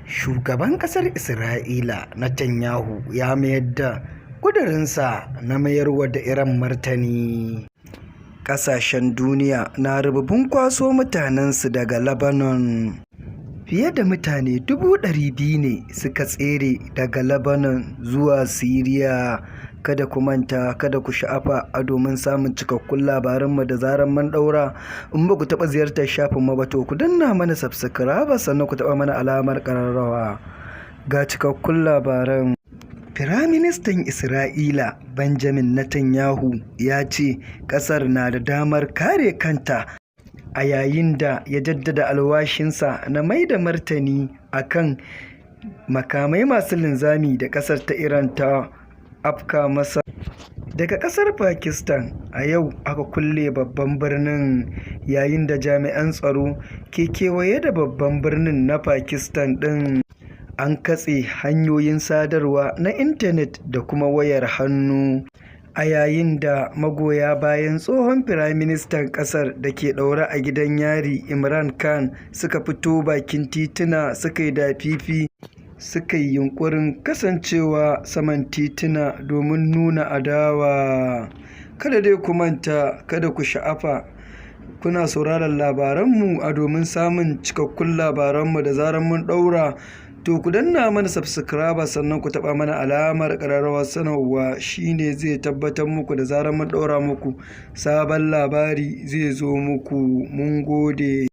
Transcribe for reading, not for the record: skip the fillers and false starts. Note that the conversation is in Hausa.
Shugaban ƙasar Isra'ila Netanyahu ya mayar da ƙudurinsa na mayarwa da Iran martani. Ƙasashen duniya na rububin kwaso mutanensu daga Lebanon. Fiye da mutane 200,000 ne suka tsere daga Lebanon zuwa Siriya. Kada ku manta, kada ku sha'afa a domin samun cikakkun labaranmu da zarar mun ɗaura. In ba ku taɓa ziyartar shafinmu ba, to ku danna mana subscribe, sannan ku taɓa mana alamar ƙararrawa. Ga cikakkun labaran. Firaministan Isra'ila Benjamin Netanyahu ya ce ƙasar na da damar kare kanta a yayin da ya jaddada alwashinsa na mai da martani a kan makamai masu linzami da ƙasar ta Iran ta afka masa. Daga ƙasar Pakistan, a yau aka kulle babban birnin yayin da jami'an tsaro ke kewaye da babban birnin na Pakistan ɗin. An katse hanyoyin sadarwa na intanet da kuma wayar hannu a yayin da magoya bayan tsohon firaministan ƙasar da ke ɗaure a gidan yari, Imran Khan, suka fito bakin tituna suka yi dafifi, suka yi yunƙurin kasancewa saman tituna domin nuna adawa. Kada dai ku manta, kada ku sha'afa, kuna sauraron labaranmu a domin samun cikakkun labaranmu da zarar mun ɗaura. To ku danna mana subscribe, sannan ku taɓa mana alamar ƙararrawar sanarwa. Shine zai tabbatar muku da zarar mun ɗaura muku sabon labari zai zo muku. Mun gode.